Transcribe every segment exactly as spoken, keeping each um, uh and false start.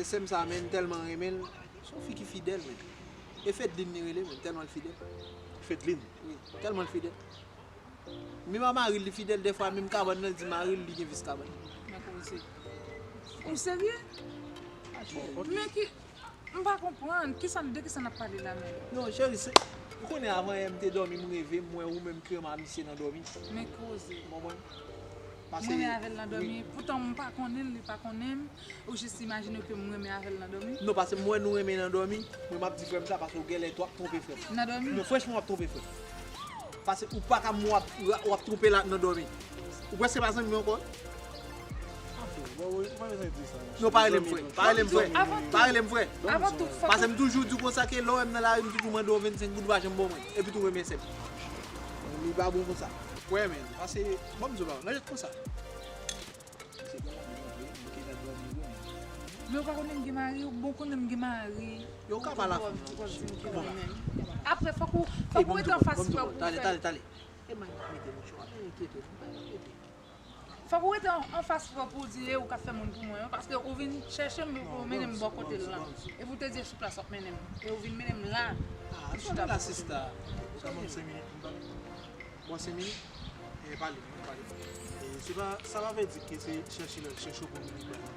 Sè m sa, men, m tèlman renmen l. Se yon fi ki fidèl, men. E Fedlin li rele, men, tèlman l fidèl. Fedlin? Wi, tèlman l fidèl. Menm a mari l, li fidèl, dèfwa, menm kabann nan, di mari l, li gen vis kabann. Men koze. Ou serye? Men ki, m pa konprann. Kisa, de kisa n ap pale la menm? Non, cheri, se, ou konnen avan yè m te dòmi, m reve, m wè ou menm ki renmen a misye nan dòmi. Men koze. Ou konprann? Pase, m renmen avè l nan dòmi. Poutan m pa konnen l, li pa konnen m. Ou jis imajine ke m renmen avè l nan dòmi? Non, pase m wè nou renmen nan dòmi, men m ap di frè m sa, pase ou genlè tou ap twonpe frè m. Nan dòmi? Non, franchman, w ap twonpe frè m. Pase ou pa ka m w ap, w ap twonpe la nan dòmi. Ou prèske pa zanmi m ankò. Non, pa rele m frè. Pa rele m frè. Pa rele m frè. Pase m toujou di w konsa ke lè w wè m nan lari, m toujou mande w vennsenk goud, ou pa janm ban mwen. Epi tou renmen sè m. Li pa bon konsa. Wè, men, pase, ban m di w pa, nan jèt konsa. Men ou pa konnen m gen mari, ou bon konnen m gen mari. Yo ka pale a fanm nan. Apre, fòk ou, fòk ou rete anfas frè w pou fè. Talè, talè, talè. E may ap mete mouchwa, pa enkyete, pa enkyete. Fòk ou rete an, anfas frè w pou w di, e ou k ap fè moun pou mwen, paske ou vin chèche m pou w mennen m bò kote l lan. Epi w te di e sou plas w ap mennen m. E ou vin mennen m la. Ah, pou chita bò kote l lan. Sa ban m senk minit pou m pale. Bon, senk minit? E pale, pale. E se pa, sa pa vle di ke se chèche lè l chèche w pou vin bay la.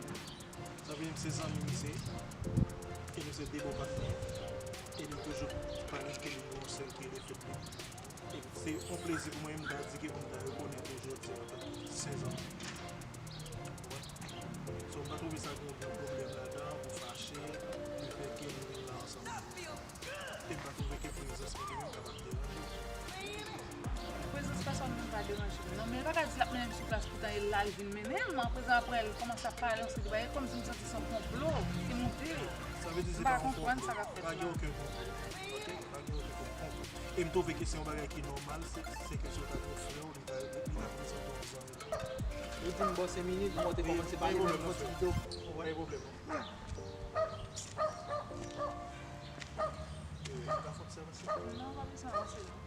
Sa vle di se zanmi misye, e nou se de bon patnè. E li toujou pale ke li gen yon sè ki rele Fedlin. E se yon plezi pou mwen, m ta di ke pou m ta rekonèt ou jodi a antanke se zanmi. So, m pa twouve sa gen yon pwoblèm ladan, ou fache, lefètke nou vin la ansanm. E m pa twouve ke prezans mwen menm kapab deranje w. Prezans pèsòn moun pa deranje m, non, men l pa ka di l ap mennen m sou plas poutan e la l vin mennen m. Aprezan, apre l kòmanse ap pale yon seri de bagay, kòmsi m santi se yon konplo ki moute. Sa vle di se pa yon konplo. M pa konprann sa k ap fèt la. Pa gen okenn konplo. Ok? Pa gen okenn konplo. E m twouve ke se yon bagay ki nòmal, se, se kesyon ta gen frè w, li ta, li ta prezante yon zanmi. Ou di m bon senk minit, mwen te kòmanse pale, men mwen ti pito. Pa gen pwoblèm. Non, pa bezwen avanse non.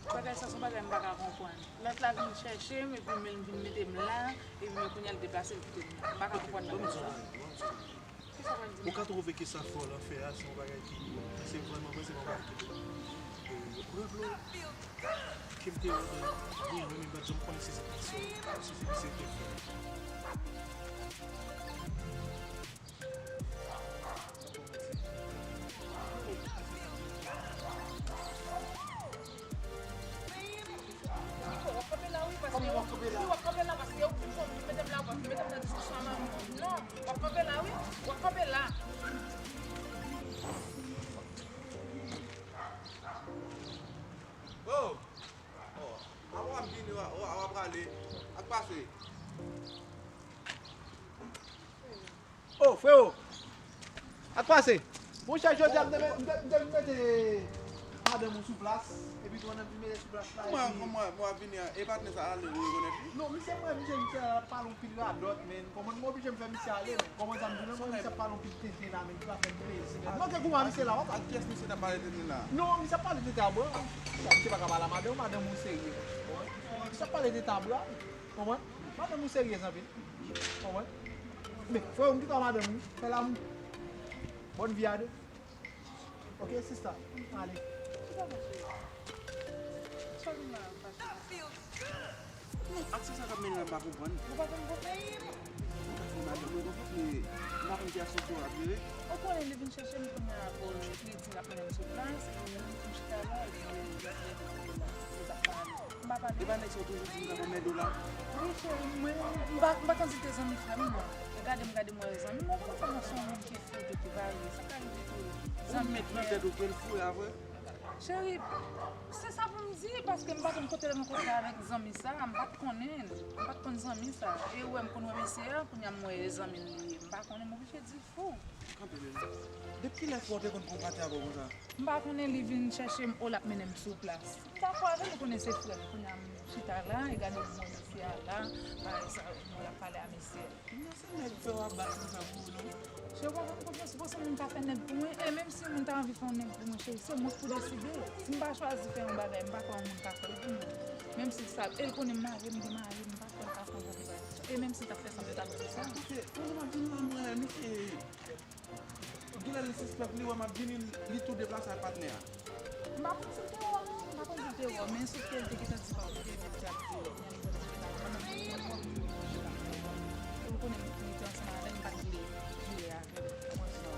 Bagay sa se yon bagay m pa ka konprann. Lòt la vin chèche m, epi men l vin mete m la, epi men kounye a l deplase l kite m la. M pa ka konprann bagay sa. Ou ka twouve ke sa fè w lan fè a, se yon bagay ki, se vrèman vre, se yon bagay ki bon. E, ou raple w ke m te wè w, wi, wi, men m pa t janm konnen si se ti sè w, si se ti sè w te fè. Niko, w ap kanpe la wi, paske w ap kanpe la, paske w ap mete m la, w ap mete m nan diskisyon a manman w. Non, w ap kanpe la wi, w ap kanpe la. Oh! Oh, avan w ap vini, w a, w a, w a prale. Ak pase. Oh, frewo! Ak pase? Monchè, jodi a m te, m te, m te vin mete madanm ou sou plas, epi tou w ap vin mete sou plas la, epi... Mwen, mwen, mwen ap vini a, e patnè sa ale, ou rekonèt li? Non, misye, mwen, misye, misye la pale anpil radòt, men. Kòman m oblije m fè misye ale, men? Kòman sa m di, men, mwen, misye ap pale anpil tenten la, men, ki pa fè m plezi, men. Manke goumen a misye la, w ap... Ak kiyès misye t ap pale tenten la? Non, misye ap pale tenten a bwa. Misye pa ka pale a madanm, madanm ou serye. Misye ap pale tenten a bwa. Konprann? Madanm ou serye anpil. Konprann? Men, frè m, kite w a madanm ou. Fè lanmou. Bòn vi a de. Ok, sista. Ale. Kisa w vin la, papa? Non, aksyon sa k ap mennen la, m pa konprann. Ou pa konn konprann? Ou ka fè madanm mwen konfyans, men m pa konn ki aksyon sa w ap jere. Ou konnen li vin chèche m kounye a, bon, li di l ap mennen m sou plas, epi m chita la, epi l ap leve kote la. Li t ap pale. M pa pale. E pa nèg sa w toujou di m t ap anmède w la? Wi, cheri, mwen, m pa, m pa konn si te zanmi frè m, non. E gade m, gade m, wè zanmi m, ou konn fè m se yon moun ki fou tou, ki varye. Sa ka rive tou. Ou mèt nan tèt ou ke l fou, a vre? Cheri, se sa pou m di, paske m pa konn kote l rankontre avèk zanmi sa, m pa t konnen l. M pa t konn zanmi sa. E ou wè m konn wè mesye a, kounye a m wè e zanmi l li ye. M pa konnen, m oblije di l fou. Kanpe menm. Depi kilè frè w te konn pran pati avè w konsa? M pa konnen, li vin chèche m, o l ap mennen m sou plas. M dakò avè l, ou konnen se frè m. Kounye a m chita la, e gade m wè mesye a la, bagay sa, m wè l ap pale a mesye a. Kounye a se nèg fè w ap bat konsa pou ou, non? Cheri, ou pa fè m konfyans, ou panse moun ka fè nèg pou mwen? E menm si moun ta anvi fè yon nèg pou mwen, cheri, se mwen k pou deside. Si m pa chwazi fè yon bagay, m pa kwè yon moun ka fè l pou mwen. Menm si l sa, e l konnen m marye, m gen mari, m pa kwè l ka fè yon jan de bagay sa. E menm si l t ap fè sanm, yo t ap di sa. Paske, mwen, m ap vin la, mwen, misye, genlè li sispèk, li wè m ap vini, li tou deplase ak patnè a. M pa konn si l te wè w non, m pa konn si l te wè w, men sòf ke l te gentan di pa w, li te gentan di ap di w. Ou konnen m te ansanm avè l, m pa t vle vire avè l. Mwen fò.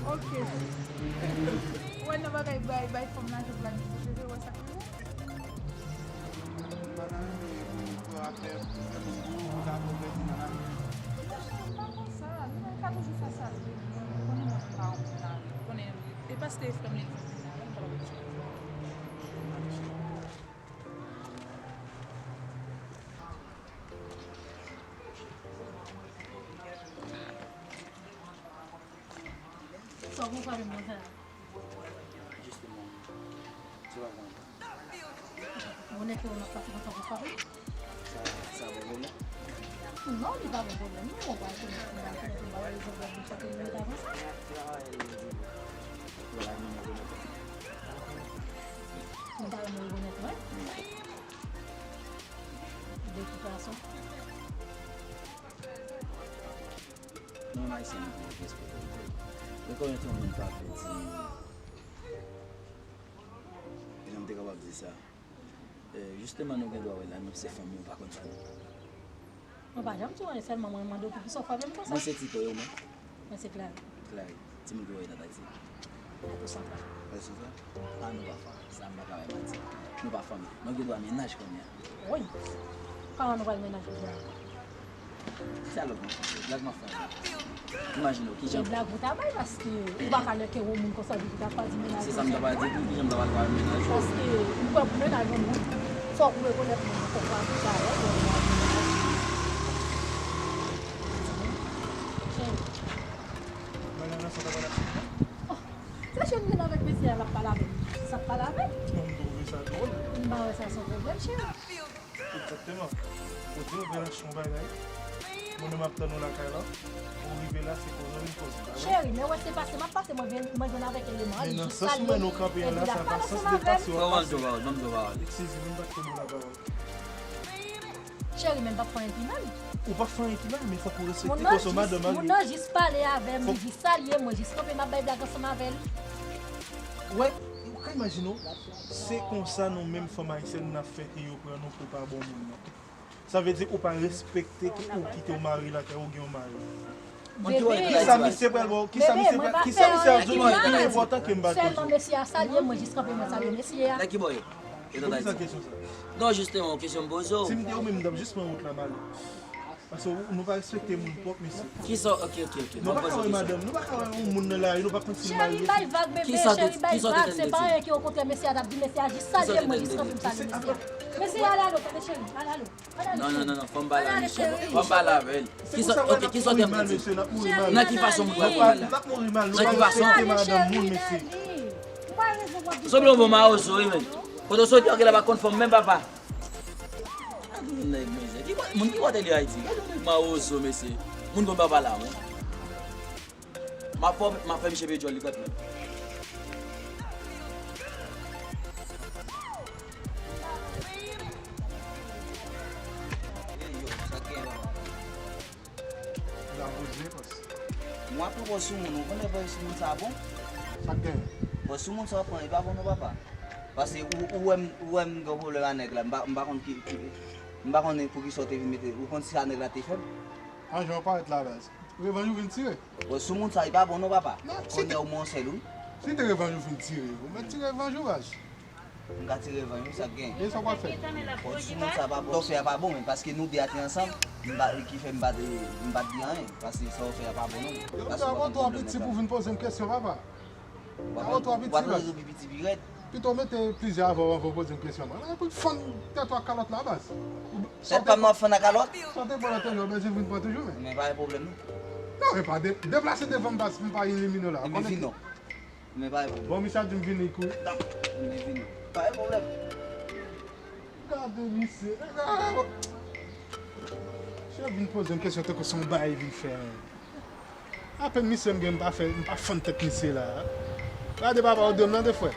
Ok. Ou wè nan bagay bay, bay fanm lajan pou l al mete cheve, ou wè sa k rive? M pa nan renmen pou, pou afè, pou fè moun gwo, pou ta pran plezi nan lavi. Monchè, m pa konn sa. Nou menm ka toujou fè sa nou vle. Nou konnen mwen menm pa yon moun lari. Nou konnen, e paske frè m li vin vin avè m, m pa konn sa. Sa w konn frape m konsa? Jisteman, se pa grave. Bonè ke w ap pase konsa pou frape m? Sa, sa bon pwoblèm? Non, li pa bon pwoblèm, non. Ou pral konnen, ou pral konnen, ou pral konnen, ou pral konnen, ou pral konnen, ou pral konnen. Ou ta renmen rekonèt mwen? De tout fason. Non, Ayisyen, nou te respekte nou. Rekonèt yon moun pa vle di, jan m te kapab di sa. Eh, jisteman, nou gen dwa wè la, nou se fanmi, ou pa konn sa, non. Mwen pa janm di w anyen, sèlman mwen mande w poukisa w frape m konsa. Mwen se Tito, e ou menm? Mwen se Clary. Clary, timoun ki voye nan Tayiti. Mèt ou santa. Mèt ou santa? Ah, nou pa fanmi. Sa m pa ka bay manti. Nou pa fanmi. Nou gen dwa mennaj kounye a. Woy! Kòman nou pral mennaj kounye a? Se alò k m ap fè. Blag m ap fè. Imajine w, kijan. E blag ou ta bay, paske ou pa ka lèke yon moun konsa, epi ou ta pral di mennaj. Se sa m ta pral di tou, kijan m ta pral bay mennaj ou. Paske m kwè pou mennaj yon moun, fòk ou rekonèt moun nan, fòk ou aplike avè l, fòk ou aplike avè l. Cheri. Bagay nan sa ta pral ap fini. Oh, se cheri m gen avèk mesye a, l ap pale avè m. Se sa k pale avè m. Non, m twouve sa dwòl. M pa wè sa se yon pwoblèm, cheri. Egzakteman. Ou di w vin achte yon bagay, mwen menm ap tann ou lakay la, ou rive la, se koze w vin poze, pa vre? Cheri, men wè se pase m ap pase, mwen vin, mwen jwenn avèk eleman an, li jis salye m, epi l ap pale ansanm avè m. Ban m di w pawòl, ban m di w pawòl. Excuse me, m pa t konnen w la pawòl. Cheri, men m p ap fè anyen ki mal. Ou p ap fè anyen ki mal, men fòk ou respekte kòs yon madanm a. Moun nan jis pale avè m, li jis salye m, mwen jis kanpe, m ap bay blag ansanm avè l. Wè, ou ka imajine w, se konsa nou menm fanm ayisyèn n ap fè ke yo pran nou pou pa bon moun nan. Sa vle di ou pa respekte ke ou kite w mari lakay ou, ou gen yon mari. Bebe, kisa misye pral ba w? Kisa misye pral, kisa misye ap di w ki pi enpòtan ke m pa koze? Sèlman mesye a salye m, mwen jis kanpe, mwen salye mesye a. Nan ki bò yo? Yo t an Ayiti. Non, jisteman, yon kesyon m poze w. Si m te ou menm, m t ap jis pran wout la m ale. Paske nou pa respekte moun pwòp, mesye. Kisa, ok, ok, ok. Nou pa ka wè madanm, nou pa ka wè yon moun nan lari, nou pa konn si l marye. Cheri, bay vag, bebe, cheri, bay vag. Se pa anyen ki okontrè, mesye a t ap di, mesye a jis salye m, mwen jis kanpe, m salye mesye a. Mesye a, ale, ale, tande, cheri, ale, ale. Non, non, non, non, fò m pale avè misye, non. Fò m pale avè l. Kisa, ok, kisa w te vle di? Nan ki fason m pral mal la? Nan ki fason? Sot yon bon mawozo, wi, men. Kote w soti, ok, la pa konn fanm, menm papa. Gad yon nèg, mesye. Ki bò, moun ki bò te li Ayiti? Gad yon nèg mawozo, mesye. Moun konn papa la, wi. M ap fè, m ap fè misye peye djòl li kanpe. Ey, yo, sa k gen la? Ou la poze, bòs. Mwen ap pran pòz sou moun, ou konnen pòz sou moun sa bon? Sa k gen? Pòz sou moun sa w ap pran, li pa bon non, papa. Paske ou, ou wè m, ou wè m gen pwoblèm a nèg la, m pa, m pa konn ki, ki, m pa konnen poukisa w te vin mete, ou konn sa nèg la te fè m? An jan w parèt la, baz. Revanj ou vin tire? Bon, sou moun sa, li pa bon non, papa. Kounye a ou mwen sèl, wi. Si te revanj ou vin tire, ou mèt tire revanj ou, baz. M ka tire revanj, wi, sa k gen. E sa w pral fè? Bon, sou moun sa pa bon. Sa w fè a pa bon, men paske nou de a te ansanm, m pa, ki fè m pa te, m pa t di anyen. Paske sa w fè a pa bon, non. Yo, m te avè w twò piti pou vin poze m kesyon, papa. Ou pa tande pi piti pi rèd. Pito w mete plizyè avè w anvan w poze m kesyon. Mwen pou fann tèt ou ak kalòt la, baz. Tèt pa m nan ap fann ak kalòt? Sa w te pran nan tèt ou, bezwen vin pran toujou, men. Men pa gen pwoblèm, non. Non, men pa de-, deplase devan m, baz, m pa elimine w la. Ebyen vin non. Men pa gen pwoblèm. Bon, misye ap di m vini, kouri. Ebyen vin non. Pa gen pwoblèm. Gade misye. Misye vin poze m kesyon tankou se yon bagay vin fè. Apèn misye m gen, m pa fè, m pa fann tèt misye la. Gade papa, ou di m nan de frè.